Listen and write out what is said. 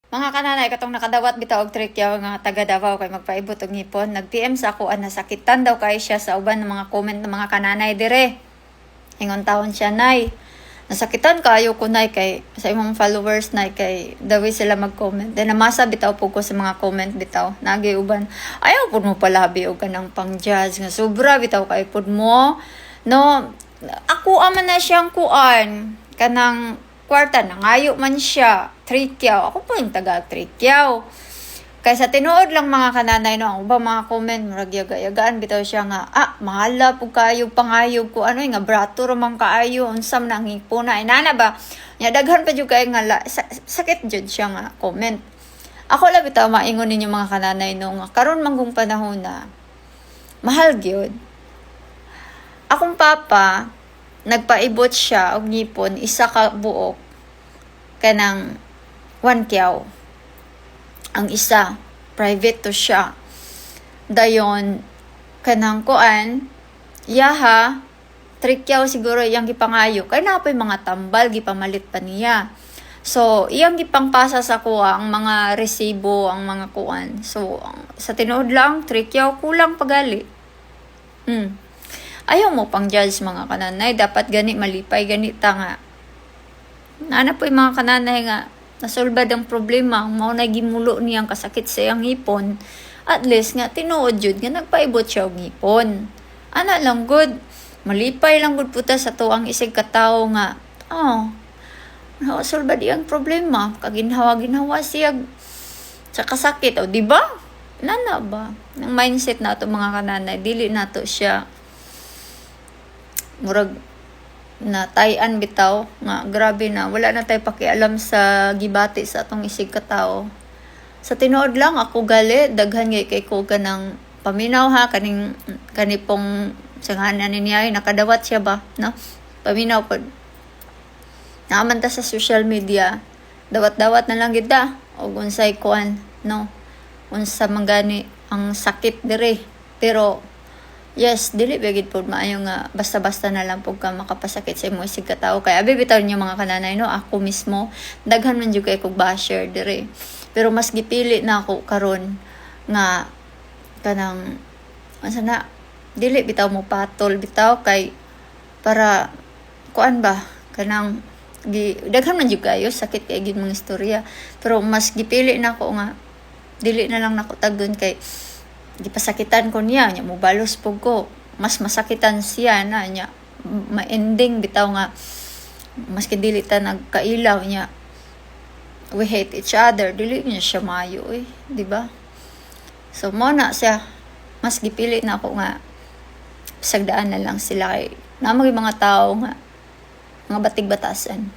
Mga kananay, katong nakadawat bitaw og trikyaw nga taga Davao kay magpaibot og ngipon, nag-PM sa ako an nasakitan daw kay siya sa uban ng mga comment ng mga kananay dire. Ingon taon siya, "Nay, nasakitan kaayo ko, Nay, kay sa imong followers, Nay, kay dawi sila mag-comment." Then namasa bitaw po ko sa mga comment bitaw. Nagi uban, ayaw pud mo palabi og kanang pang-judge nga sobra bitaw kay pud mo. No, ako ama na siyang kuan kanang kwarta, nangayo man siya trikyaw. Ako po yung taga trikyaw. Kay sa tinuod lang, mga kananay, no, ang ubang mga comment murag yaga-yagaan bitaw siya nga mahala pud kayo pangayog ko ano nga brato ra man kaayo, unsa man ang ngipona inana ba nya. Daghan pa jud kay nga sakit jud siya nga comment. Ako lang bitaw maingon ninyo, mga kananay, no, nga karon manggong panahon na mahal gyud. Akong papa, nagpaibot siya og ngipon, isa ka buok, kanang 1 kyaw ang isa. Private to siya. Dayon kanang kuan yaha, trikyaw siguro iyang gipangayo kay naa pay mga tambal gipamalit pa niya. So iyang gipangpasa sa kuha ang mga resibo, ang mga kuan. So sa tinuod lang, trikyaw, kulang pagali. Ayaw mo pang judge, mga kananay. Dapat gani malipay gani ta nga ana po yung mga kananay nga nasulbad ang problema, mao na gimulo niyang kasakit sa iyang ngipon. At least nga tinuod jud nga nagpaibot siya og ngipon. Ana lang gud, malipay lang gud puta sa tuang isig katawo nga oh, nasulbad iyang problema, kaginhawa ginhawa siya sa kasakit. O di ba, nana ba ang mindset nato, mga kananay? Dili nato siya murag na tayan bitaw nga grabe na wala na tay pakialam sa gibati sa atong isig katao. Sa tinuod lang, ako gali daghan gyud kay ko kanang paminaw ha, kaning kani pong sanghanan niya ay nakadawat siya ba, no? Paminaw pod naaman ta sa social media, dawat-dawat na lang gid ta og unsay kuan, no, unsa man gani ang sakit dire. Pero yes, dili ba gid pod maayo nga basta-basta na lang pud ka makapasakit sa imong isig katawo? Kay abi bitaw niyo, mga kananay, no, ako mismo daghan man jud kay kog basher dire. Pero mas gipili na ako karon nga kanang asa na, dili bitaw mo patol bitaw kay para kuan ba, kanang gi daghan man jud kayo sakit kay gid mga istorya. Pero mas gipili na ako nga dili na lang nako tagdon kay gipasakitan ko niya nya mobalos pug ko, mas masakitan siya na nya ma-ending bitaw nga maski dili ta nagkailaw nya we hate each other, dili niya siya maayo eh, di ba? So mo na siya, mas gipili na ako nga sagdaan na lang sila kay naa mga tao nga mga batig batasan.